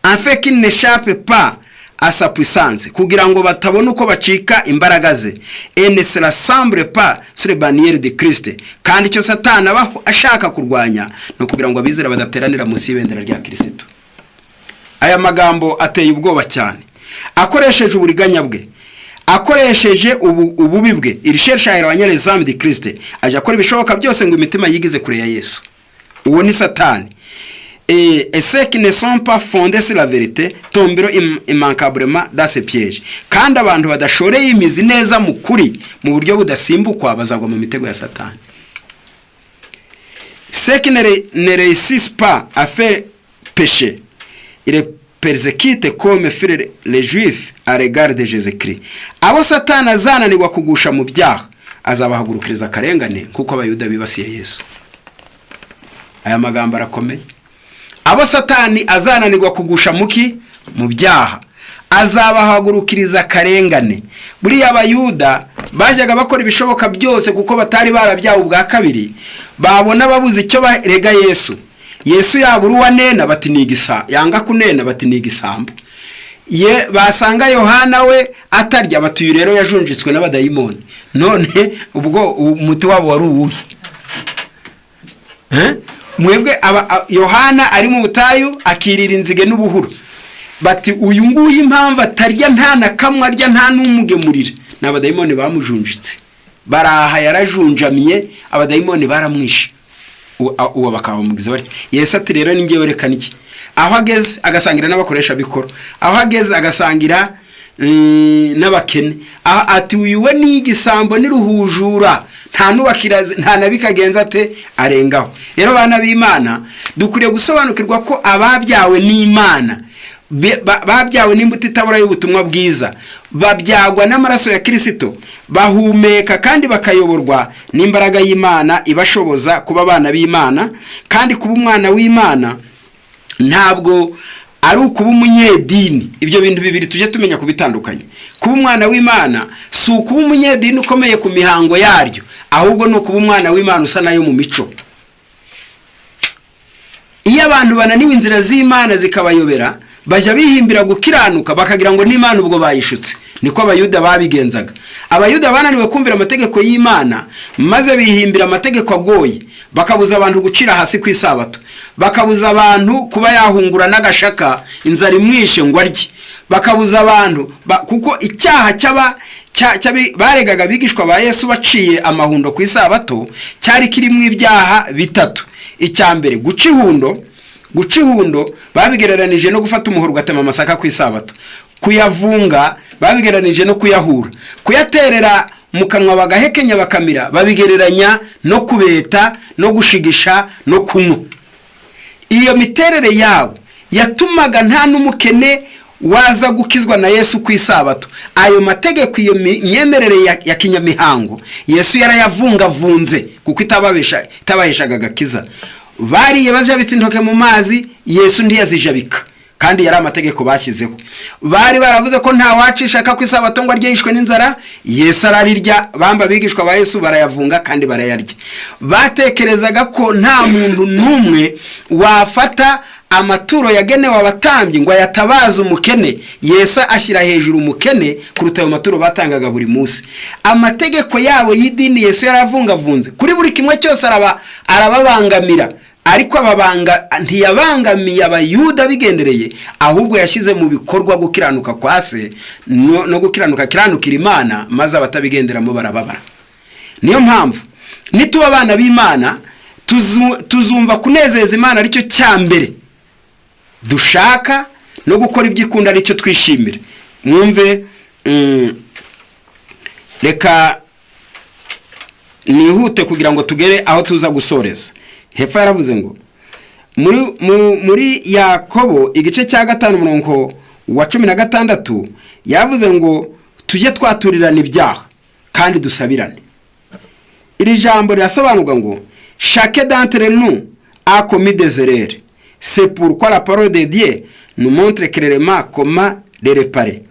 afin qu'ils n'échappent pas à sa puissance, kugira ngo batabona uko bacika imbaraga ze, et ne se rassemblent pas sur les bannières de Christ. Kandi icyo Satani aba ashaka kurwanya ni ukugira ngo abizera badateranira munsi y'ibendera rya Kirisitu. Aya magambo ateye ubwoba cyane. Akoresheje uburiganya bwe, akoresheje ububi bwe, il cherche à éloigner les âmes de Christ, ajya akora ibishoboka byose ngo imitima yigize kure ya Yesu. Uwo ni Satani. Et ceux qui ne sont pas fondés sur la vérité tomberont immanquablement dans ce piège. Kandi abantu badashoreye imizi neza mu kuri mu buryo budasimbukwa bazagwa mu mitego ya Satani. Ceux qui ne réussissent pas à faire pécher, il les persécute comme firent les Juifs à l'égard de Jésus-Christ. Abo Satani azananirwa kugusha mu byaha, azabahagurukiriza akarengane kuko Abayuda bibasiye Yesu. Aya magambo arakomeye. Abo Satani azananirwa kugusha muki mu byaha, azabahagurukiriza akarengane. Buriya Abayuda bajyaga bakora ibishoboka byose, kuko batari barabyawe ubwa kabiri, babona babuze icyo barega Yesu. Yesu yabura uwanena, bati ni igisa, yanga kunena, bati ni igisambo. Ye basanga Yohana we atarya, bati uyu rero yajunjitswe n'abadayimoni. None ubwo umuti wabo wari uwuhe? Eh? Mwebwe Yohana ari mu butayu akirira inzige n'ubuhuro, bati uyu nguyu impamvu atarya, nta na kamwe arya, nta n'umugemurira, ni abadayimoni bamujunjitse. Baraha yarajunjamye, abadayimoni baramwishe. Uwo bakaba bamugize bari. Yesu ati rero ni ngewe, reka niki. Aho ageze agasangira n'abakoresha bikoro, aho ageze agasangira n'abakene. Ati uyu we ni igisambo n'iruhujura, nta nubakira, nta na bikagenza ate arengaho. Rero bana b'Imana, dukwiriye gusobanukirwa ko ababyawe n'Imana, babyawe n'imbuto itabura y'ubutumwa bwiza, babyagwa n'amaraso ya Kirisito, bahumeka kandi bakayoborwa n'imbaraga y'Imana ibashoboza kuba abana b'Imana. Kandi kuba umwana w'Imana ntabwo ari ukuba umunyedini. Ibyo bintu bibiri tujye tumenya kubitandukanya. Kuba umwana w'Imana si ukuba umunyedini ukomeye ku mihango yaryo, ahubwo ni ukuba umwana w'Imana usa nayo mu mico. Iyo abantu bananiwe, inzira z'Imana zikabayobera, bajya bihimbira gukiranuka, bakagira ngo n'Imana ubwo bayishutse. Niko Abayuda babigenzaga. Abayuda bananiwe kumvira amategeko y'Imana, maze bihimbira amategeko agoye, bakabuza abantu gucira hasi ku Isabato, bakabuza abantu kuba yahungura n'agashaka inzara imwishe ngo arye, bakabuza abantu kuko icyaha cy'aba baregaga abigishwa ba Yesu baciye amahundo ku Isabato cyari kirimo ibyaha bitatu. Icya mbere, guca ihundo. Guca ihundo babigereranije no gufata umuhoro ugatema amasaka ku Isabato. Kuyavunga babigereranije no kuyahura. Kuyaterera mu kanwa bagahekenya bakamira babigereranya no kubeta no gushigisha no kunywa. Iyo miterere yabo yatumaga nta n'umukene waza gukizwa na Yesu ku Isabato. Ayo mategeko, iyo myemerere ya kinyamihango, Yesu yarayavungavunze kuko itabaheshaga agakiza. Bariye bajabitse intoke mu mazi, Yesu ntiyazijabika, kandi yari amategeko bashyizeho. Bari baravuze ko nta wacisha ku Isabato ngo arye yishwe n'inzara, Yesu ararirya. Bamba abigishwa ba Yesu barayavunga kandi barayarya. Batekerezaga ko nta muntu n'umwe wafata amaturo yagenewe abatambyi ngo ayatabaze umukene. Yesu ashyira hejuru umukene kuruta ayo maturo batangaga buri munsi. Amategeko yabo y'idini Yesu yaravungavunze kuri buri kimwe cyose, arababangamira. Ariko ababanga ntiyabangamiye Abayuda bigendereye, ahubwo yashyize mu bikorwa gukiranuka kwa se no gukiranuka akiranukira Imana, maze abatabigenderamo barababara. Niyo mpamvu nituba abana b'Imana, tuzumva kunezeza Imana aricyo cya mbere dushaka, no gukora ibyo ikunda aricyo twishimira. Mwumve, reka nihute kugira ngo tugere aho tuza gusoreza. Hepfo yaravuze ngo muri Yakobo igice cya 5, umurongo wa 16, yavuze ngo tujye twaturirana ibyaha kandi dusabirane. Iri jambo rirasobanurwa ngo: "Chacun d'entre nous a commis des erreurs. C'est pourquoi la parole de Dieu nous montre clairement comment les réparer."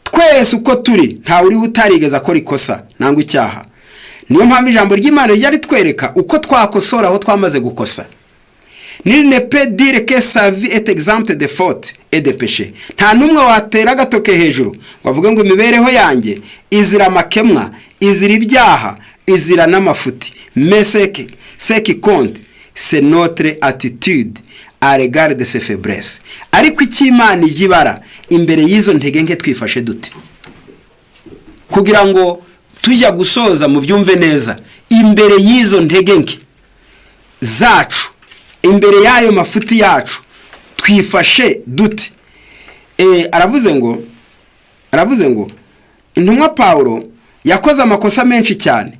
Twese uko turi, ntawe uriho utarigeze akora ikosa nangwa icyaha. Niyo mpamvu ijambo ry'Imana rijya ritwereka uko twakosora aho twamaze gukosa. "Nul ne peut dire que sa vie est exempte de faute et de péché." Nta n'umwe watera agatoke hejuru ngo avuge ngo imibereho yanjye izira amakemwa, izira ibyaha, izira n'amafuti. "Mais ce qui compte, c'est notre attitude à l'égard de ces faiblesses." Ariko icyo Imana ijya ibara imbere y'izo ntege nke, twifashe dute? Kugira ngo tujya gusoza mu byumve neza, imbere y'izo ntege nke zacu, imbere y'ayo mafuti yacu, twifashe dute? Aravuze ngo intumwa Pawulo yakoze amakosa menshi cyane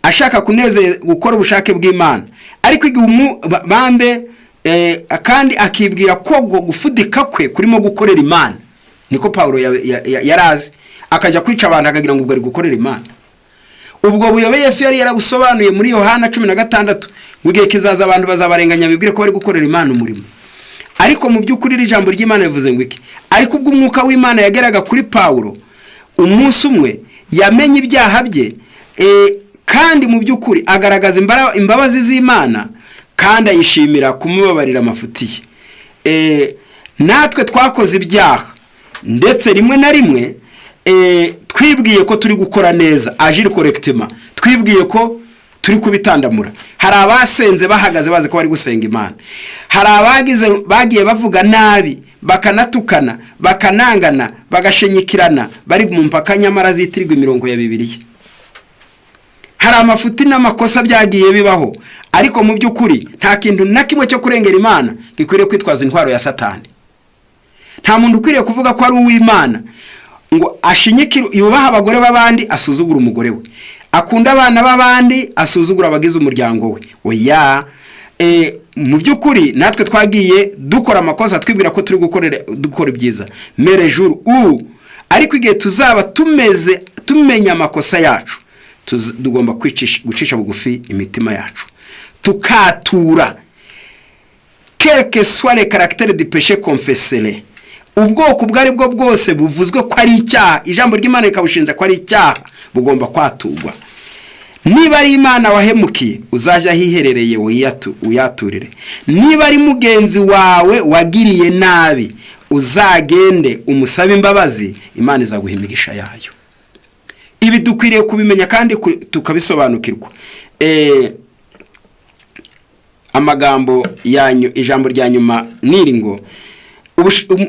ashaka kuneze gukora ubushake bw'Imana, ariko igihe bambe kandi akibwira ko gufudika kwe kurimo gukorera Imana. Niko Pawulo yari azi, akajya kwica abantu akagira ngo ubwo ari gukorera Imana. Ubwo buyobe Yesu yari yarabusobanuye muri Yohana 16, ngo igihe kizaza abantu bazabarenganya bibwire ko bari gukorera Imana umurimo. Ariko mu by'ukuri iri jambo ry'Imana rivuze ngo iki? Ariko ubwo umwuka w'Imana yageraga kuri Pawulo umunsi umwe, yamenye ibyaha bye, kandi mu by'ukuri agaragaza imbabazi z'Imana kandi ayishimira kumubabarira amafuti ye. Natwe twakoze ibyaha, ndetse rimwe na rimwe twibwiye ko turi gukora neza, agir correctement, twibwiye ko turi kubitandamura. Hari abasenze bahagaze bazi ko bari gusenga Imana. Hari abagize bagiye bavuga nabi, bakanatukana, bakanangana, bagashenyikirana, bari mu mpaka nyamara zitirirwa imirongo ya Bibiliya. Hari amafuti n'amakosa byagiye bibaho, ariko mu by'ukuri nta kintu na kimwe cyo kurengera Imana gikwiriye kwitwaza intwaro ya Satani. Nta muntu ukwiriye kuvuga ko ari uw'Imana ngo ashinyikire, yubahe abagore b'abandi, asuzugure umugore we, akunda abana b'abandi, asuzugura abagize umuryango we. Oya. Mu by'ukuri natwe twagiye dukora amakosa twibwira ko turi gukorera dukora ibyiza. Mais le jour où, ariko igihe tuzaba tumeze tumenya amakosa yacu, tugomba gucisha bugufi imitima yacu tukatura. "Quel que soit le caractère du péché, confessez." Ubwoko ubwo ari bwo bwose buvuzwe ko ari icyaha, ijambo ry'Imana rikabushinja ko ari icyaha, bugomba kwaturwa. Niba ari Imana wahemukiye, uzajya ahiherereye uyaturire. Niba ari mugenzi wawe wagiriye nabi, uzagende umusabe imbabazi. Imana izaguha imigisha yayo. Ibi dukwiriye kubimenya kandi tukabisobanukirwa. Amagambo yanyu, ijambo rya nyuma niri ngo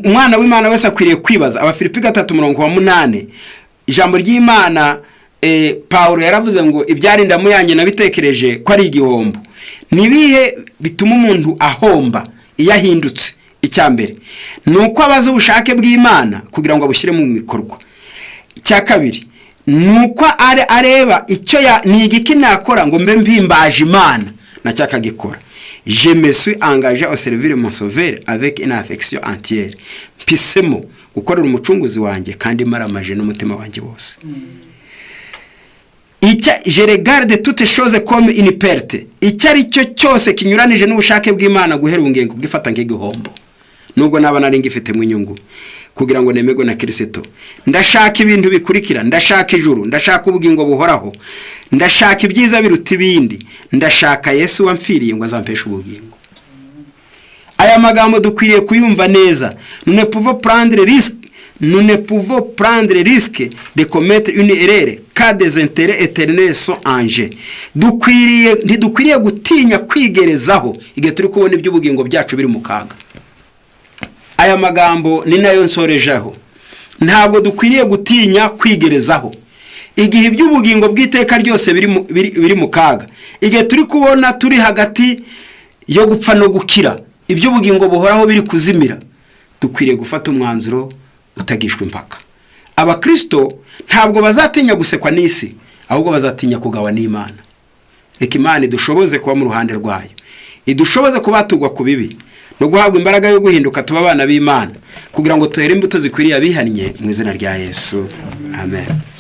umwana w'Imana wese akwiriye kwibaza. Abafilipi 3, umurongo wa 8, ijambo ry'Imana, Pawulo yaravuze ngo ibyari indamu yanjye nabitekereje ko ari igihombo. Ni ibihe bituma umuntu ahomba iyo ahindutse? Icya mbere ni uko abaza ubushake bw'Imana kugira ngo abushyire mu bikorwa. Icya kabiri ni uko areba icyo ya ni igiki nakora ngo mbe mpimbaje Imana, nacyo akagikora. "Je me suis engagé au servir mon sauveur avec une affection entière." Mpisemo gukorera umucunguzi wanjye kandi maramaje n'umutima wanjye wose. Icya "Je regarde toutes choses comme une perte." Icyo ari cyo cyose kinyuranije n'ubushake bw'Imana, guhera ubu ngiye kugifata nk'igihombo, nubwo naba nari ngifitemo inyungu, kugira ngo nemerwe na Kirisito. Ndashaka ibintu bikurikira: ndashaka ijuru, ndashaka ubugingo buhoraho, ndashaka ibyiza biruta ibindi, ndashaka Yesu wamfiriye ngo azampeshe ubugingo. Aya magambo dukwiriye kuyumva neza. Nous ne pouvons prendre risque. Nous ne pouvons prendre risque de commettre une erreur quand des intérêts éternels sont en jeu. Dukwiriye, ntidukwiriye gutinya kwigerezaho igihe turi kubona iby'ubugingo byacu biri mu kaga. Aya magambo ni nayo nsorejeho. Ntabwo dukwiriye gutinya kwigerezaho igihe iby'ubugingo bw'iteka ryose biri mu kaga, igihe turi kubona turi hagati yo gupfa no gukira, iby'ubugingo buhoraho biri kuzimira. Dukwiriye gufata umwanzuro utagishwa impaka. Abakristo ntabwo bazatinya gusekwa n'isi, ahubwo bazatinya kugawa n'Imana. Reka Imana idushoboze kuba mu ruhande rwayo, idushoboze kuba tugwa ku bibi no guhabwa imbaraga yo guhinduka tuba abana b'Imana, kugira ngo tuhere imbuto zikwiriye abihannye, mu izina rya Yesu, amen.